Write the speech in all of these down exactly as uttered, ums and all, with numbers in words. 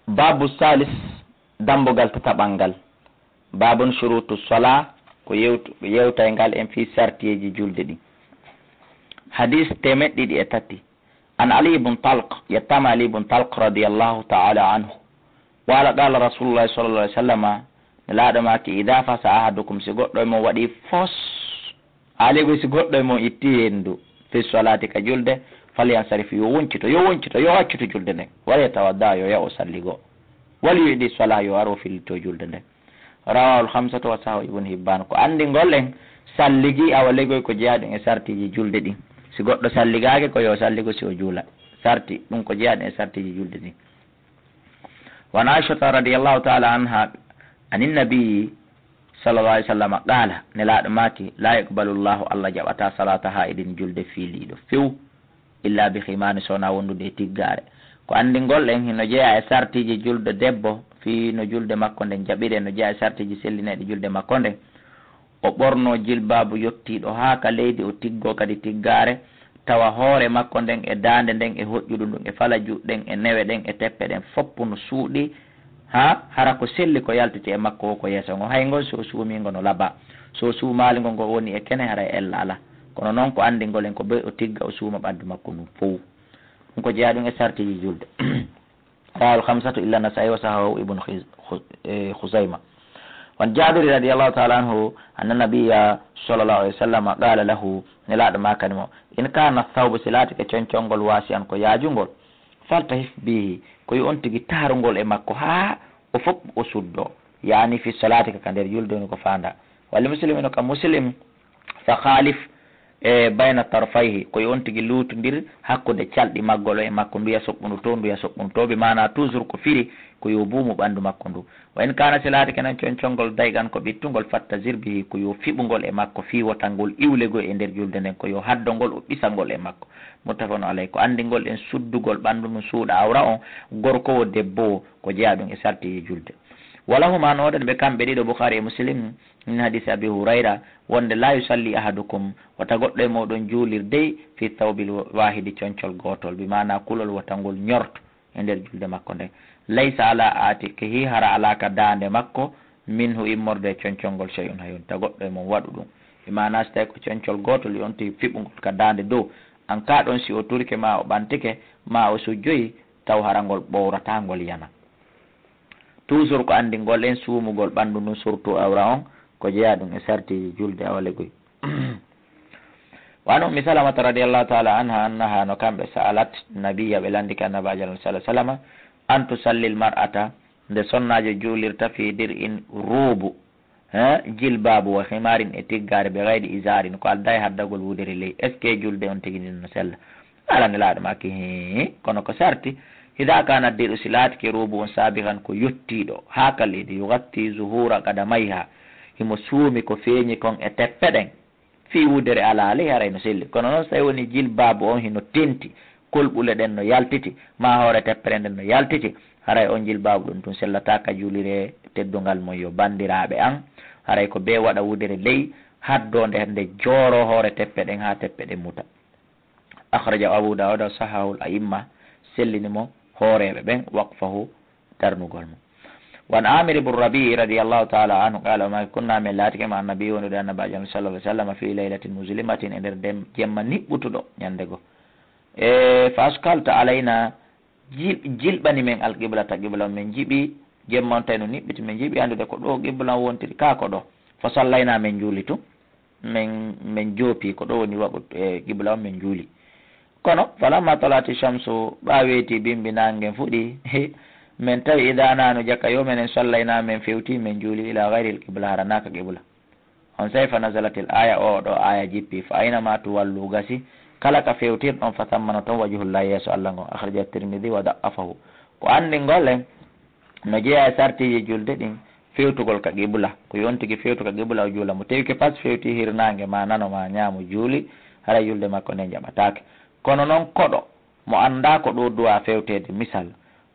Babu salis, dambugal tataɓal ngal. Babun shurutu sola, ko yewtu-, yewtayngal en fii sartiiji julde ɗin. Hadis teemeɗɗe ɗiɗi e tati. An Ali ibn Talq, yettaama Ali ibn Talq radiyallahu ta'ala anhu. Qala, qala Rasulullahi sallallahu alaihi wasallam, Nelaaɗo maaki, "Idha fasa ahadukum," si goɗɗo e mon waɗi fos, alegol si goɗɗo e mon itti henndu, "fi salati," ka julde, "falyansarif," yo woncito, yo woncito, yo accutu julde nden. "Wal yatawadda," yo yahu salligo. "Wal yu'idi salah," yo aro fillito julde nden. Rawahul khamsatu wa sahahu Ibn Hibban. Ko anndingol en salligi awa legoy ko jeyaa ɗum e sartiiji julde ɗin. Si goɗɗo salligaake ko yo salligo si o juula. Sarti, ɗum ko jeyaa ɗum e sartiiji julde ɗin. Wa an Aishata radiyallahu ta'ala anha, anin nabiyyi sallallahu alaihi wasallam qala, Nelaaɗo maaki, "La yaqbalu Allahu," Allah jaɓataa, "salata ha'idin," julde fiiliiɗo few, "illa bi khimari," so wonaa wondude e tiggaare. Ko anndingol en hino jeyaa e sartiiji julde debbo, fii no julde makko nden jaɓiree, no jeyaa e sartiiji sellineeɗi julde makko nden. O ɓornoo jilbaabu yottiiɗo haa ka leydi, o tiggoo kadi tiggaare, tawa hoore makko nden e daande nden e hoƴƴudu ndun e fala juuɗe ɗen e newe ɗen e teppe ɗen fow no suuɗii, haa hara ko selli ko yaltiti e makko woo ko yeeso ngon. Hay ngon si o suumii ngo no labaa. Si o suumaali ngo, ngo woni e kene, haray ella alaa. Kono non ko anndingol en ko bee o tigga, o suuma ɓandu makko ndun fow. Ɗum ko jeyaa ɗum e sartiiji julde. Rawahul khamsatu illa Nasa'i wa sahahahu Ibn Khiz-, Khu-, eh, Khuzayma. Wa an Jabir radiyallahu ta'ala anhu anna nabiyya sallallahu alaihi wasallam qala lahu, Nelaaɗo maakani mo, "In kana thawbu," si laatike concol ngol, "wasi'an," ko yaajungol, "faltahif bihi," ko yo on tigi taarungol e makko haa o fow o suddoo. Yaani fi salati, ka nder julde woni ko faandaa. Wali Muslim no ka Muslim, "Fa khalif," e bayna tarfayhi, ko yo on tigi luutondir hakkunde calɗi maggol e makko, nduya soɓɓundu to, nduya soɓɓundu to, bi maana toujours ko firi ko yo buumu ɓandu makko ndu. Wa in kana, si laatike non concol ngol dayqan ko ɓittungol, fattazir bihi, ko yo fiɓungol e makko, fii wota ngol iwlegol e nder julde nden, ko yo haddongol o ɓisangol e makko. Muttafaqun alayhi. Ko anndingol en suddugol ɓandu ndun suuɗa awra on, gorko woo debbo woo, ko jeyaa ɗum e sartiiji julde. Walahuma, no woodani ɓe kamɓe ɗiɗo, Bukhari e Muslim, min hadisi Abi Hurayra, wonde, "La yusalli ahadukum," wota goɗɗo e mooɗon juulirde, "fi thawbil wahidi," concol gootol, bi maana kulol wota ngol ñorto e nder julde makko nden. "Laysa ala atiqihi," hara alaa ka daande makko, "minhu," immorde e concol ngol, "shay'un," hay huunde, ta goɗɗo e mon waɗu ɗum. Bi maana si tawi ko concol gootol, yo on tigi fiɓungol ka daande dow, an kaa ɗon si o turike maa o ɓantike, maa o sujjoyi, taw hara ngol ɓowrataa ngol yana. Toujours ko anndingol en suumugol ɓandu ndun, surtout awra on, ko jeyaa ɗum e sartiiji julde awa legoy. Wa an Ummi Salamata radiyallahu ta'ala anha annaha, no kamɓe, sa'alat nabiyya, ɓe lanndike Annabaajo sallallahu alaihi wasallam, an tusallil mar'ata, nde sonnaajo juulirta, fi dir'in, roobu, he, jilbaabu, wa khimarin, e tiggaare, bi ghayri izarin, ko aldaa e haddagol wudere ley. Est-ce que julde on tigi nden no sella? Ala, Nelaaɗo maaki, hii, kono ko sarti, "Idha kana dir'u," si laatike roobu on, "sabighan," ko yottiiɗo, haa ka leydi, "yughatti zuhura qadamayha," himo suumi ko feeñi kon e teppe ɗen, fii wudere alaa ley, haray no selli. Kono non, si tawi woni jilbaabu on hino tenti, kolɓule ɗen no yaltiti, maa hoore teppere nden no yaltiti, haray on jilbaabu ɗon tun sellataa ka juuliree teddungal mon. Yo banndiraaɓe an, haray ko bee waɗa wudere ley, haddoo nde, nde jooroo hoore teppe ɗen haa teppe ɗen muta. Akhrajahu Abu Dawud wa sahahul a'imma, sellini mo hooreeɓe ɓen, waqfahu, darnugol mo. Wa an Amir ibn Rabi'i radiyallahu ta'ala anhu qala, o maaki, kunna, min laatike, ma annabi, wondude Annabaajo sallallahu alaihi wasallam, fi laylatin muzlimatin, e nder dem-, jemma niɓɓutuɗo, ñande goo. E, fa ashkalta alayna, jil-, jilɓani men alqiblata, qibla on, min jiɓi, jemma on tawi no niɓɓiti, min jiɓi anndude ko ɗo qibla on wontiri, kaa ko ɗo. Fa sallayna, min juuli tun. Min, min joopi ko ɗo woni waɓu, e, qibla on, min juuli. Kono, falamma tala'ati shamsu, ɓaa weeti bimbi naange fuɗi, min tawi, idha nahnu, jaka yo menen, sallayna, min fewti, min juuli, ila ghayril qibla, hara naa ka qibla. Onsay fa nazalatil aya, o ɗo aya jippi, "Fa aynama tuwallu," gasi, kala ka fewtirɗon, "fa thamma," no ton, "wajhullahi," yeeso Allah ngon. Akhraja Tirmidhi wa da'afahu. Ko anndingol en, no jeyaa e sartiiji julde ɗin, fewtugol ka qibla. Ko yo on tigi fewtu ka qibla, o juula. Mo tewke pas fewti hirnaange, maa nano, maa ñaamo, juuli, haray julde makko nden jaɓataake. Kono non koɗo, mo anndaa ko ɗo duwaa fewteede, misal,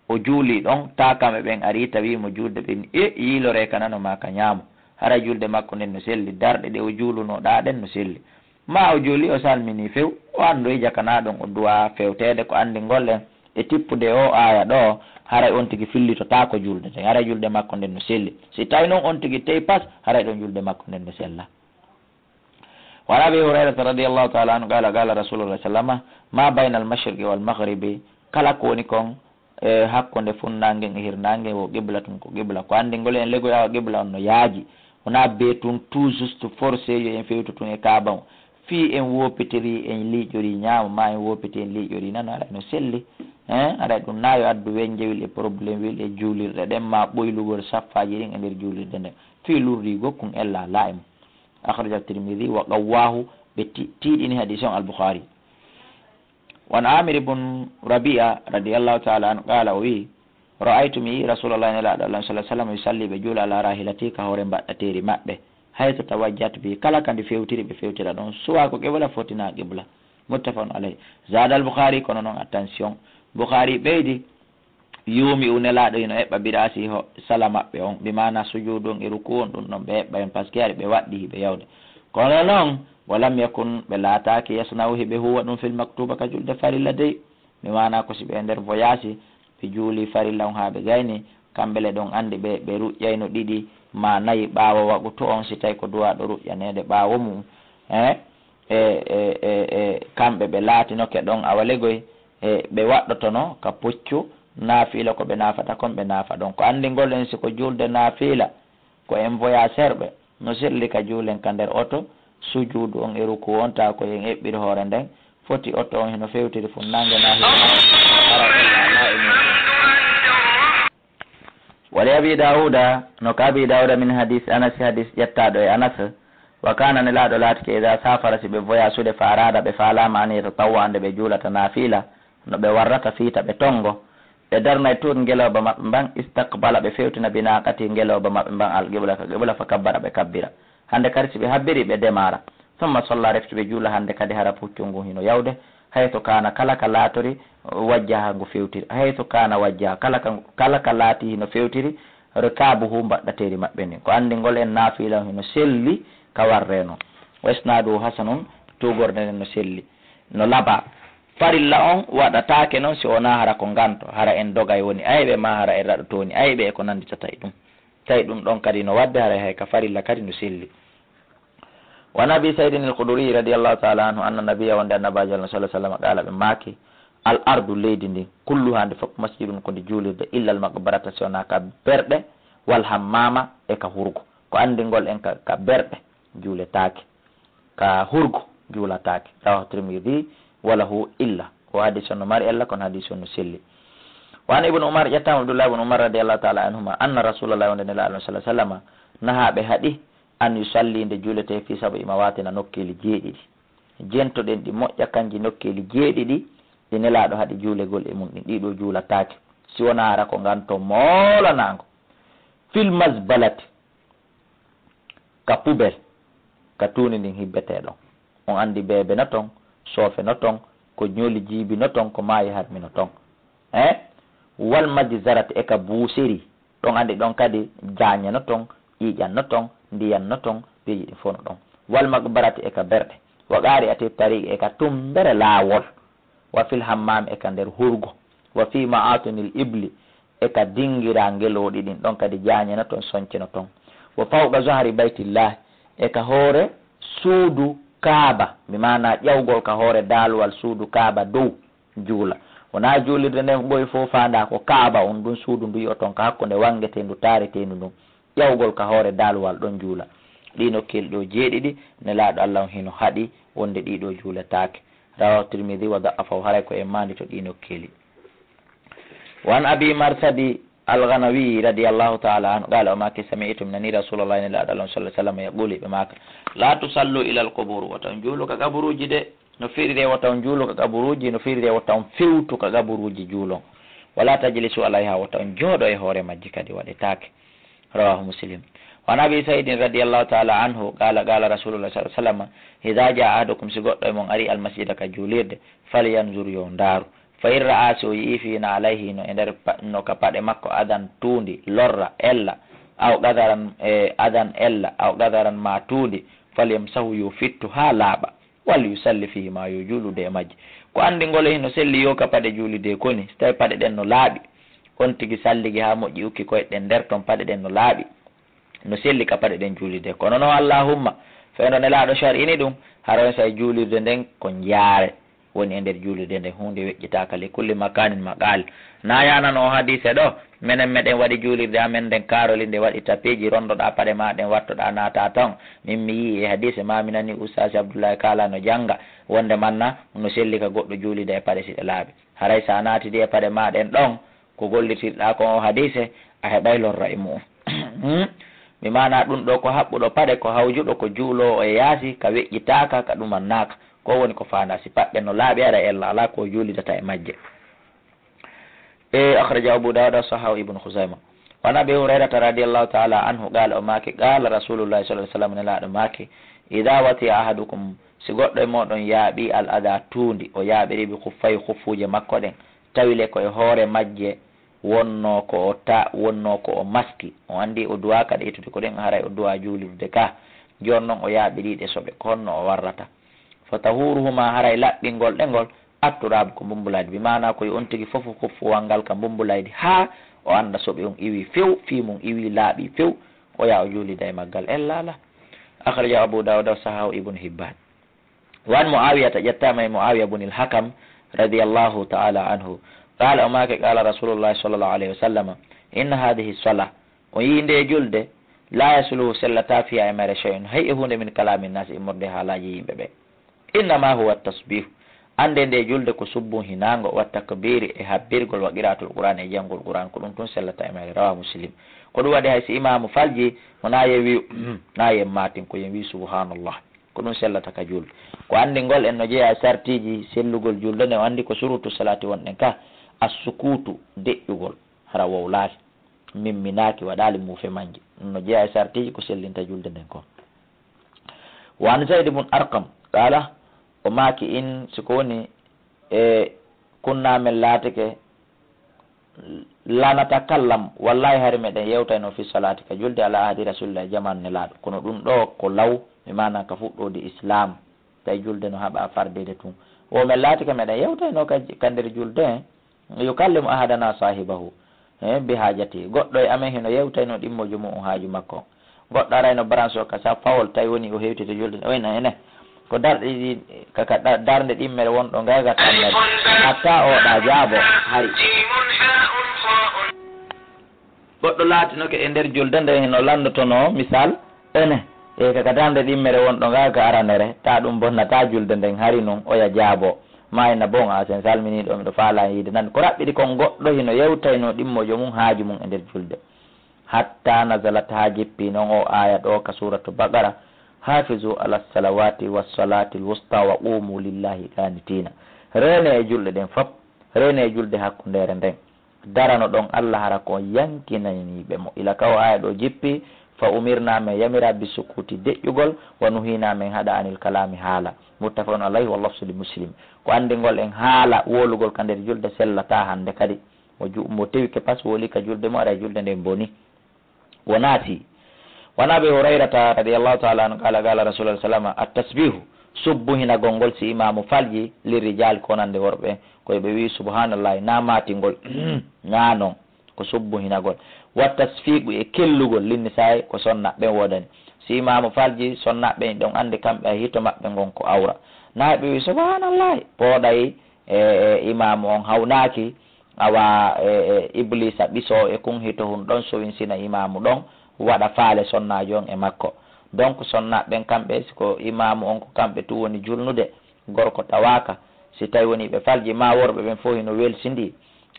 o juulii ɗon, taa kamɓe ɓen arii, tawii mo juulde ɓen, e yiiloree ka nano maa ka ñaamo, haray julde makko nden no selli, darɗe ɗe o juulunoo ɗaa ɗen no selli. Maa o juulii, o salminii few, o anndoyi jaka naa ɗon o duwaa fewteede. Ko anndingol en e tippude oo aaya ɗoo, haray on tigi fillitotaako julde nden, haray julde makko nden no selli. Si tawi non on tigi tey pas, haray ɗon julde makko nden no sella. Wa an Abi Hurayrata radiyallahu ta'ala anhu qala, qala Rasulullah sallama, ma bayna al-mashriqi wal maghribi, kala ko woni kon e hakkunde funnaangen e hirnaangen wo qiblatun, ko qibla. Ko anndingol en legoyawa qibla on no yaaji. Wonaa bee tun tout juste forcé yo en fewtu tun e Kaaba on. Fii en woopitirii, en liiƴorii ñaamo, maa en woopiti, en liiƴorii nano, haray no selli. Hein? Haray ɗum na yo addu wenjewel e problème wel e juulirɗe ɗen, maa ɓoylugol saffaaji ɗin e nder juulirde nden. Fii lurriigol kun ella laa'i mum. Akhraja Tirmidhi wa qawwahu, ɓe ti-, tiiɗini hadiis on Al-Bukhari. Wa an Amir ibn Rabi'a radiyallahu ta'ala anhu qala, o wi'i, ra'aytu, mi yi'i Rasulallahi, Nelaaɗo Allah sallallahu alaihi wasallam, yusalli, ɓe juula, ala rahilati, ka hoore mbaɗɗateeri maɓɓe, haythu tawajjahat bihi, kala ka ndi fewtiri, ɓe fewtira ɗon, suwa ko qibla foti na qibla. Muttafaqun alayh. Zada al-Bukhari, kono non, attention, Bukhari ɓeydi, yuumi u Nelaaɗo hino eɓɓa birasi ho sala maɓɓe on, bi maana sujuudu on e rukuu on, ɗum ɗon ɓe eɓɓa en, parce que hari ɓe waɗɗi hiɓe yawde. Kono non, wa lam yakun, ɓe laataaki, yasna'u, hiɓe huwa ɗum, fil maktuba, ka julde farilla dey. Mi maana ko si ɓe e nder voyage, ɓe juuli farilla on haa ɓe gayni, kamɓe le ɗon anndi ɓe, ɓe ruƴƴayno ɗiɗi maa nayi ɓaawo waqutu on, si tawi ko duwaaɗo ruƴƴaneede ɓaawo mum. Eh, e, e, e, e, kamɓe ɓe laatinoke ɗon awa legoy, e, ɓe waɗɗotono ka puccu naafiila ko ɓe naafata kon, ɓe naafa ɗon. Ko anndingol en si ko juulde naafiila, ko en voyageur ɓe, no selli ka juulen ka nder oto, sujuudu on e rukuu on, taa ko en eɓɓiri hoore nden, foti oto on hino fewtiri funnaange naa hino ara illa ala e mum. Wa li Abi Dawuda, no ka Abi Dawuda min hadis Anas, hadis ƴettaaɗo e Anas, wa kana, Nelaaɗo laatike, ida safara, si ɓe voyasude, fa arada, ɓe faalaama, an yatatawwa, ande ɓe juulata naafiila, no ɓe warrata fiita ɓe tongo, ɓe darnay tun ngelooba maɓɓe mban, istaqbala, ɓe fewtina, binaqati, ngelooba maɓɓe mban, alqibla, ka qibla, fa kabbara, ɓe kabbira. Hande kadi si ɓe habbiri, ɓe demara. Summa salla, refti ɓe juula hande kadi hara puccu ngu hino yawde, haythu kana, kala ka laatori, wajjaha ngu fewtiri. Haythu kana wajjaha, kala ka, kala ka laati hino fewtiri, rikabuhu, mbaɗɗateeri maɓɓe ndin. Ko anndingol en naafiila on hino selli ka warre non. Wa isnaduhu hasanun, tuugorde nden no selli, no laba. Farilla on waɗataake non si wonaa hara ko nganto, hara en dogay woni ayɓe, maa hara en raɗoto woni ayɓe e ko nannditata e ɗum. Tawi ɗum ɗon kadi no waɗde, haray hay ka farilla kadi no selli. Wa an Abi Saidin al-Khudri radiyallahu ta'ala anhu anna nabiyya, wonde Annabaajo Allah sallallahu alaihi wasallam, qala, ɓe maaki, al ardu, leydi ndin, kulluha, ndi fof, masjidun, ko ndi juulirde, illa al maqbarata, si wonaa ka berɗe, wal hammama, e ka hurgo. Ko anndingol en ka, ka berɗe juuletaake, ka hurgo juulataake. Rawahu Tirmidhi, wa lahu illa. O hadis on no mari ella, kono hadis on no selli. Wa an Ibn Umar, ƴettaama Abdullah ibn Umar radiyallahu ta'ala anhuma, anna Rasulullah, wonde Nelaaɗo sallallahu alaihi wasallam, naha, ɓe haɗi, an yusalli, nde juuletee, fi sab'i mawatina, nokkeeli jeeɗiɗi. Jentoɗen ɗi moƴƴa, kanji nokkeeli jeeɗiɗi ɗi Nelaaɗo haɗi juulegol e mum ɗin, ɗiɗo juulataake si wonaa hara ko nganto moolanaango. Fil mazbalati, ka poubelle, ka tuundi ndin hibbetee ɗon. On anndi beebe no ton, soofe no ton, ko ñoli jiibi no ton, ko maayi harmi no ton. Eh? Wal majzarati, e ka buuseri. Ɗon anndi ɗon kadi jaañe no ton, ƴiiƴan no ton, ndiyan no ton, piiji ɗin fof no ɗon. Wal maqbarati, e ka berɗe. Wa qari'ati tariqi, e ka tumbere laawol. Wa fil hammam, e ka nder hurgo. Wa fi ma'atinil ibli, e ka dingira ngelooɗi ɗin, ɗon kadi jaañe no ton, soñce no ton. Wa fawqa zahri baytillah, e ka hoore suudu Kaaba, bi maana ƴawgol ka hoore daaluwal suudu Kaaba dow. Juula. Wonaa juulirde nden ɓooyi fof faandaa ko Kaaba, on ɗun suudu ndu yi'oton ka hakkunde wanngeteendu taareteendu ndun. Ƴawgol ka hoore daaluwal ɗon juula. Ɗii nokkeeli ɗoo jeeɗiɗi, Nelaaɗo Allah on hino haɗi wonde ɗii ɗoo juuletaake. Rawahu Tirmidhi wa da'afahu, haray ko en maandito ɗii nokkeeli. Wa an Abi Marsadi al-Ghanawi radiyallahu ta'ala anhu, qala, o maaki, sami'tu, mi nani Rasulullah, Nelaaɗo Allah on sallallahu alaihi wasallam, yaqulu, ɓe maaka, la tusallu ila al-qubur, wota on juulu ka qaburuuji de. No firiri wota on juulu ka qaburuuji, no firiri wota on fewtu ka qaburuuji juulon. Wala tajlisu alaiha, wota on jooɗo e hoore majji kadi, waɗetaake. Rawahu Muslim. Wa an Abi Saidin radiyallahu ta'ala anhu, qala, qala Rasulullah sallallahu alaihi wasallam, idha jaa ahadukum, si goɗɗo e mon ari, al-masjida, ka juulirde, falyanzur, yo ndaaru. Fa in ra'a, si o yi'i, fi na'layhi, no e nder pa-, no ka paɗe makko, adan, tuundi, lorra, ella, aw qadaran, e, adan, ella, aw qadaran, ma tuundi, falyamsahu, yo fittu haa laaɓa, wal yusalli fihima, yo juulude e majji. Ko anndingol e hino selli yo ka paɗe juulidee koni, si tawi paɗe ɗen no laaɓi, On tigi salligi haa moƴƴi, ukki koyɗe ɗen nder ton, paɗe ɗen no laaɓi, no selli ka paɗe ɗen juulirde. Kono non, allahumma, fewndo Nelaaɗo shar'ini ɗum, hara on saa'i juulirde nden ko njaare woni e nder juulirde nden, huunde weƴƴitaaka, li kulli makanin maqal. Na yaanano o hadiise ɗoo, menen meɗen waɗi juulirde amen nden kaaroli, nde waɗi tapiiji, rondoɗaa paɗe maa ɗen, wattoɗaa naataa ton. Min mi yi'i e hadiise maa mi nani Ustaasi Abdullahi Kaala no jannga, wonde manna no selli ka goɗɗo juulida e paɗe si ɗe laaɓi. Haray si a naatidi e paɗe maa ɗen ɗon, ko gollitirɗaa kon o hadiise, a heɓay lorra e mu'un. Hmm? Mi maana ɗum ɗoo ko haɓɓuɗo paɗe, ko hawjuɗo, ko juuloowo e yaasi, ka weƴƴitaaka, ka ɗumannaaka. Ko woni ko faandaa, si paɗe no laaɓi, ara ella alaa ko juulidata e majje. E akhrajahu Abu Dawud wa sahahu Ibn Khuzaima. Wa an Abi Hurairata radiyallahu ta'ala anhu qala, o maaki, qala Rasulullahi sallallahu alaihi wasallam, Nelaaɗo maaki, idha wati'a ahadukum, si goɗɗo e mooɗon yaaɓi al adha tuundi, o yaaɓiri bi khuffay khuffuuje makko ɗen, tawi le ko e hoore majje wonnoo ko o ta, wonnoo ko o maski, o anndi o duwaaka ɗe ittude ko ɗen, haray o duwaa juulirde ka. Jooni non o yaaɓirii ɗe soɓe, ko honno o warrata? Fa tahuruhuma, haray laɓɓingol ɗe ngol, atturaabu, ko mbummbulaydi, bi maana ko yo on tigi fof kuffuwal ngal ka mbummbulaydi haa o annda soɓe on iwii few, fii mum iwii, laaɓii few, o yaha o juulida e maggal, ella alaa. Akhrajahu Abu Dawud wa sahahu Ibn Hibban. Wa an Muawiyata, ƴettaama e Muawiya bun il Hakam, radiyallahu ta'ala anhu. Qala, o maaki, qala Rasulullahi sallallahu alayhi wa sallam, inna hadhihi salah, o yii nde julde, la yasluhu, sellataa, fiha, e mayre, shay'un, hay e huunde, min kalami nnaasi, immorde haalaaji yimɓe ɓe. Innama huwa tasbihu, annde nde julde ko subbuhinaango, wa takbiri, e habbirgol, wa qiraatul Qur'an, e janngol Qur'an, ko ɗum tun sellata e mayre. Rawahu Muslim. Ko ɗum waɗi hay si imaamu falji, wonaa yen wi'u, naa yen maatin, ko yen wi'u subhanallah. Ko ɗum sellata ka julde. Ko anndingol en no jeyaa e sartiiji sellugol julde nden, o anndi ko surutu salati wonɗen ka, assukutu, deƴƴugol, hara wowlaaki, mimminaaki, waɗaali muufe mannje. Ɗum no jeyaa e sartiiji ko sellinta julde nden kon. Wa an Zayd ibn Arqam, qala, o maaki, in, si ko woni, e kunna men laatike, la natakallam, wallahi hari meɗen yewtayno fi salati ka julde, ala ahdi Rasulillah, e jamaanu Nelaaɗo. Kono ɗum ɗoo ko law, mi maana ka fuɗɗoode Islam, tawi julde no haɓa fardeede tun. Wo men laatike meɗen yewtayno ka, ka nder julde, yukallimu ahadana sahibahu, eh, bi hajati. Goɗɗo e amen hino yewtayno ɗimmojo mu'un haaju makko. Goɗɗo arayno branche o ka sa fawol, tawi woni o hewtito julde, o ina ene. Ko darɗe ɗi, ka, ka da-, darnde ɗimmere wonɗo ngayga tammer, hatta oɗa jaabo hari. Goɗɗo laatinoke e nder julde nde hino lanndotonoo, misal, ene, e ka, ka darnde ɗimmere wonɗo ngayga aranere, ta ɗum bonnataa julde nden hari nun oya jaabo. Ma ina bon, a sen salminiiɗo, miɗo faalaa yiide nan. Ko raɓɓiɗi kon, goɗɗo hino yewtaynoo ɗimmojo mum haaju mum e nder julde. Hatta nazalat, haa jippi non o aaya ɗoo ka Suuratu Baqara, hafizu ala salawati wa salati al wusta wa qumu lillahi qanitina. Reene e julɗe ɗen fop, reene e julde hakkundeere nden. Darano ɗon Allah hara ko yankinaniiɓe mo. Ila ka o aaya ɗoo jippi, fa umirna, men yamira, bi sukuti, deƴƴugol, wa nuhina, men haɗa, anil kalami, haala. Muttafaqun alayhi, wa lafzu li Muslim. Ko anndingol en haala, wowlugol ka nder julde sellataa hannde kadi. Mo ju-, mo tewike pas wowli ka julde mo, ara e julde nden boni. O naati. Wa an Abi Hurayrata radiyallahu ta'ala anhu qala, qala Rasulullah sallallahu alaihi wasallam, at-tasbihu, subbuhinagol ngol si imaamu falji, lirrijal, ko nande worɓe, ko ɓe wi subhanallahi, na maatingol, na non, ko subbuhinagol. Wa tasfiqu, e kellugol, linnisa'i, ko sonnaaɓe woodani. Si imaamu falji, sonnaaɓe ɗon anndi kamɓe hito maɓɓe ngon ko awra. Na ɓe wi subhanallahi, pooɗay, e, e imaamu on hawnaaki, awa, e, e, Ibliisa ɓiso e kun hito hun ɗon sowinsina imaamu ɗon, waɗa faale sonnaajo on e makko. Donc, sonnaaɓe ɓen kamɓe, si ko imaamu on ko kamɓe tun woni julnude, gorko tawaaka, si tawi woni ɓe falji, ma worɓe ɓen fof hino welsindii,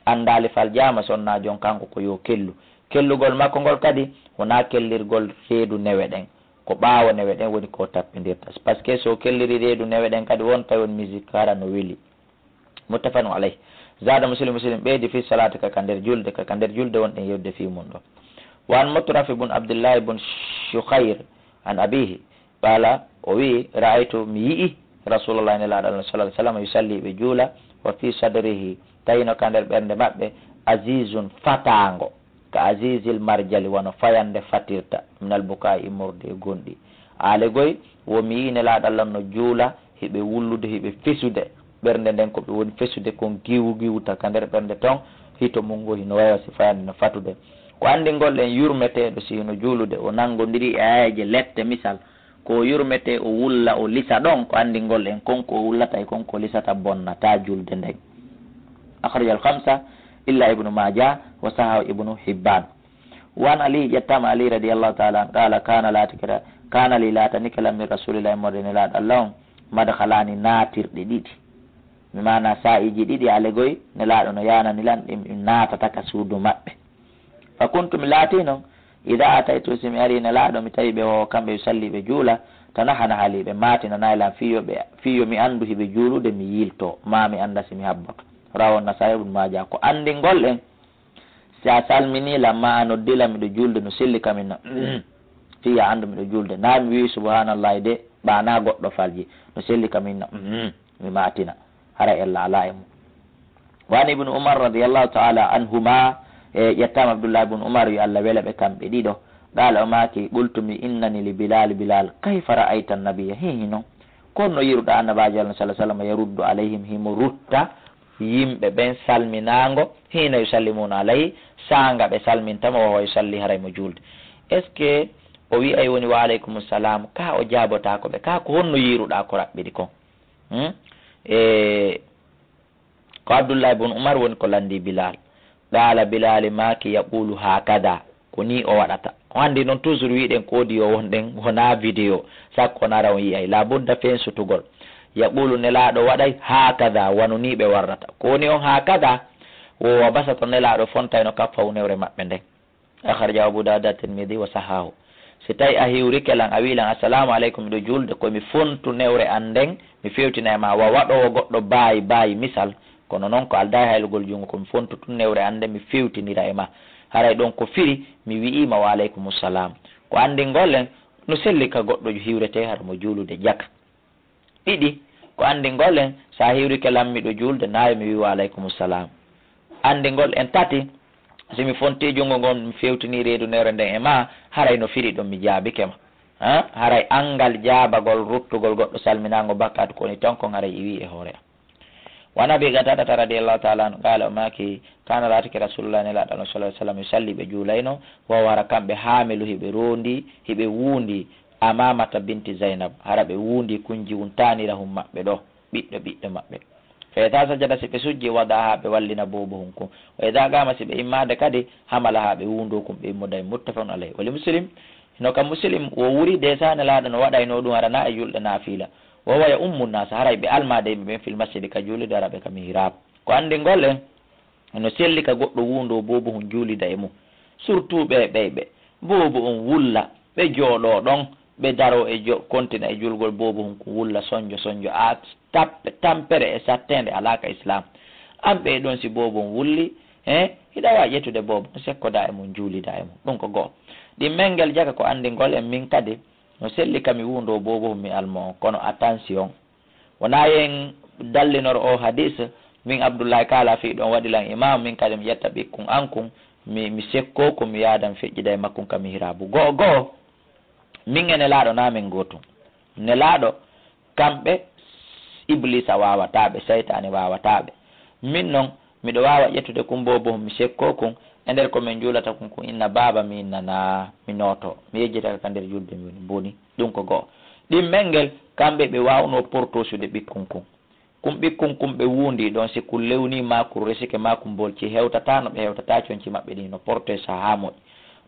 anndaali faljaama, sonnaajo on kanko ko yo kellu. Kellugol makko ngol kadi, wonaa kellirgol reedu newe ɗen. Ko ɓaawo newe ɗen woni ko tappindirta. Parce que so kelliri reedu newe ɗen kadi, won tawi on musique hara no weli. Muttafaqun alayh. Zada Muslim, Muslim ɓeydi, fi salati, ka, ka nder julde, ka, ka nder julde wonɗen yewde fii mun ɗo. Wa an Mutraf ibn Abdullah ibn Shukhayr an abihi, qala, o wi'i, ra'aytu, mi yi'i, Rasulullah, Nelaaɗo Allah, sallallahu alaihi wasallam, yusalli, ɓe juula, wa fi sadrihi, tawino ka nder ɓernde maɓɓe, azizun, fataango, ka azizil marjali, wano fayande fatirta, minal bukai, immorde e gonɗi. Aale goy, wo mi yi'i Nelaaɗo Allah no juula, hiɓe wullude, hiɓe fesude. Ɓernde nden ko ɓe woni fesude kon giwu giwuta ka nder ɓernde ton, Hito mum ngo hino wayi wa si fayande no fatude. Ko anndingol en yurmeteeɗo si hino juulude, o nanngondirii e ayeeje lette misal, ko o yurmetee o wulla o lisa ɗon, ko anndingol en kon ko o wullata e kon ko o lisata bonnataa julde nden. Akhrajal khamsa illa Ibnu Maaja wa sahahu Ibnu Hibbaan. Wa an Ali, ƴettaama Ali radiyallahu taala an, qaala, kaana laatike ra-, kaana li laatanike lan min rasulillahi immorde Nelaaɗo Allah on, madkhalaani naatirɗe ɗiɗi. Mi maana saa'iiji ɗiɗi alegoy, Nelaaɗo no yaanani lan ɗi mi naatata ka suudu maɓɓe. Fa kuntu, mi laatino, idaa ataytu, si mi ari Nelaaɗo, mi tawi ɓe wo kamɓe yusalli ɓe juula, tanahanaha li, ɓe maatinanaay lan fii yo ɓe, fii yo mi anndu hiɓe juulude, mi yiilto, maa mi annda si mi habboto. Rawahu Nasaa'i Ibnu Maaja. Ko anndingol en, si a salminii lan, maa a noddii lan miɗo juulde, no selli ka min no, fii yo a anndu miɗo juulde. Naa mi wi'i subhaanallahi de, ɓaa naa goɗɗo falji, no selli ka min no, mi maatina. Hara ella alaa e mum. Wa an Ibnu Umar radiyallahu taala anhuma, e ƴettaama Abdullah ibn Umar, yo Allah wele ɓe kamɓe ɗiɗo. Qaala, o maaki, qultu, mi innani li Bilal, Bilal, kayfa ra'ayta nabiyya? Hi hino? Ko honno yiruɗaa Annabaajo Allah sallallahu alaihi wasallam, yaruddu alaihim, himo rutta yimɓe ɓen salminaango, hiina yusallimuna alayhi, saanga ɓe salminta mo, wa huwa yusalli, haray mo juulde. Est-ce que o wi'ay woni wa alaykumu salam, ka o jaabotaako ɓe, ka ko honno yiruɗaa ko raɓɓiɗi kon? Hmm? E, ko Abdullahi bun Umar woni ko lanndii Bilal. Qaala, Bilali maaki, yaqulu hakada, ko nii o waɗata. On anndi noon, toujours wi'ɗen ko audio wonɗen, wonaa video, sakko on ara on yi'ay. La budda feen sutugol. Yaqulu, Nelaaɗo waɗay hakada, wano nii ɓe warrata. Ko woni on hakada? Wo wa basata, Nelaaɗo fontayno kaffahu, newre maɓɓe nden. Akhrajahu Abu Dawud at-Tirmidhi wa sahahu. Si tawi a hiwrike lan, a wi'i lan, "Assalamu aleykum, miɗo juulde, ko mi fontu newre an nden, mi fewtina e ma." Wa waɗoowo goɗɗo baayi, baayi misal, kono non ko aldaa e haylugol junngo, ko mi fontu tun newre an nden, mi fewtinira e ma. Haray ɗon ko firi, mi wi'ii ma, "Wa aleykumu salam." Ko anndingol en, no selli ka goɗɗo hiwretee hara mo juulude jaka. Ɗiɗi, ko anndingol en, si a hiwrike lan miɗo juulde, naa yo mi wi'u wa aleykumu salam. Anndingol en tati, si mi fontii junngo ngon, mi fewtinii reedu newre nden e ma, haray no firi ɗon mi jaabike ma. Ha? Haray anngal jaabagol ruttugol goɗɗo salminaango bakkaatu ko woni ton kon haray iwii e hoore am. Wa an Abi Qatadata radiyallahu taala anhu qaala, o maaki, kaana laatike Rasulullah, Nelaaɗo Allah sallallahu alaihi wasallam, yusalli, ɓe juulayno, wa huwa, hara kamɓe, haamilu, hiɓe roondi, hiɓe wuundi, Amamata binti Zainab, hara ɓe wuundi kunji un taanirahum maɓɓe ɗo, ɓiɗɗo ɓiɗɗo maɓɓe. Fa idha sajada, si ɓe sujji, wada'aha, ɓe wallina boobohun kun. Wa idha qama, si ɓe immaade kadi, hamalaha, ɓe wuundo kun, ɓe immoday. Muttafaqun alayhi. Wa li Muslim, hino ka Muslim, wo wuri de sa Nelaaɗo no waɗayno ɗum, hara na e julɗe naafila. Wa huwa ya'ummu nnaasa, haray ɓe almaade yimɓe ɓen fil masjidi, ka juulirde, hara ɓe ka mihrab. Ko anndingol en, no selli ka goɗɗo wuundo boobohun juulida e mum. Surtout ɓe ɓeyɓe. Boobo on wulla, ɓe jooɗoo ɗon, ɓe daroo e jo-, kontina e juulgol boobohun kun wulla sonjo sonjo. A tappe, tampere e satteende alaa ka Islaam. An ɓe ɗon si boobo on wulli, he, hiɗa waawi ƴettude boobo on sekkodaa e mum, juulidaa e mum. Ɗum ko go'o. Ɗimmel ngel jaka ko anndingol en min kadi, no selli ka mi wuundo boobohun mi almoo on. Kono attention. Wonaa yen dallinor oo hadiis, min Abdullahi kaala fii ɗon waɗi lan imaam, min kadi mi ƴetta ɓikkun an kun, mi, mi sekkoo kun, mi yaada mi feƴƴida e makkun ka mihraabu. Go'o go'o, min e Nelaaɗo naa min gootun. Nelaaɗo, kamɓe, Ibliisa waawataa ɓe, seytaane waawataa ɓe. Min non, miɗo waawa ƴettude kun boobo, mi sekkoo kun, e nder ko min juulata kun, kun inna baaba, mi innanaa, mi nootoo, mi yejjitaka ka nder julde, mi woni boni. Ɗum ko go'o. Ɗimmel ngel, kamɓe ɓe waawnoo portosude ɓikkun kun. Kun ɓikkun kun ɓe wuundii ɗon, si kun lewnii maa kun resike maa kun bolcii, hewtataa no ɓe hewtataa conci maɓɓe ɗin, no portee sahaa moƴƴi.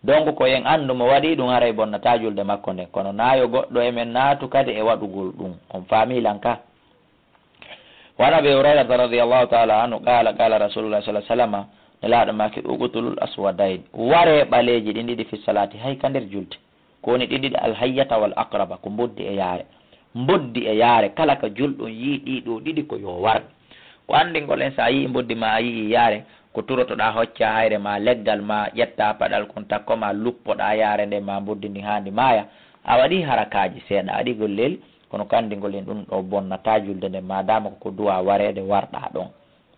Donc, ko en anndu mo waɗii ɗum, haray bonnataa julde makko nden. Kono naa yo goɗɗo e men naatu kadi e waɗugol ɗum. On faamii lan ka? Wa an Abi Hurayrata radiyallahu ta'ala anhu qaala, qaala Rasulullah sallallahu alaihi wasallam, Nelaaɗo maaki, "Uqtulul aswadayn, waree ɓaleeji ɗin ɗiɗi fi salaati, hay ka nder julde." Ko woni ɗin ɗiɗi, al hayyata wal aqraba, ko mboddi e yaare. Mboddi e yaare, kala ka julɗo yi'i ɗii ɗoo ɗiɗi ko yo war. Ko anndingol en, so a yi'i mboddi maa a yi'i yaare, ko turotoɗaa, hoccaa hayre maa, leggal maa, ƴettaa paɗal kun, takko maa, luppoɗaa yaare nden maa mboddi ndin haa ndi maaya. A waɗii harakaaji seeɗa, a waɗii golleeli, kono ko anndingol en ɗum ɗoo bonnataa julde nden, maadaama ko ko duwaa wareede warɗaa ɗon.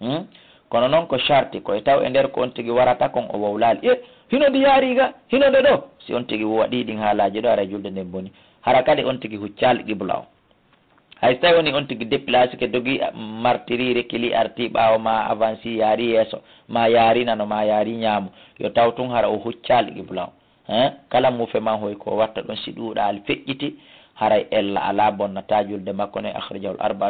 Hmm? Kono non ko sharti, ko e taw e nder ko on tigi warata kon o wowlaali. E, hino ndi yaari ga, hino nde ɗoo. Si on tigi waɗii ɗin haalaaji ɗoo, haray julde nden boni. Hara kadi on tigi huccaali qibla on. Hay so tawi woni on tigi déplacé ke dogi, martiri, rekili, arti ɓaawo, ma avanci, yaari yeeso, ma yaari nano, ma yaari ñaamo, yo taw tun hara o huccaali qibla o. Hein? Kala mufe ma hoy ko watta ɗon, si ɗuuɗaali feƴƴiti, haray ella alaa, bonnata julde makko ne. Akhrajahul arba'a.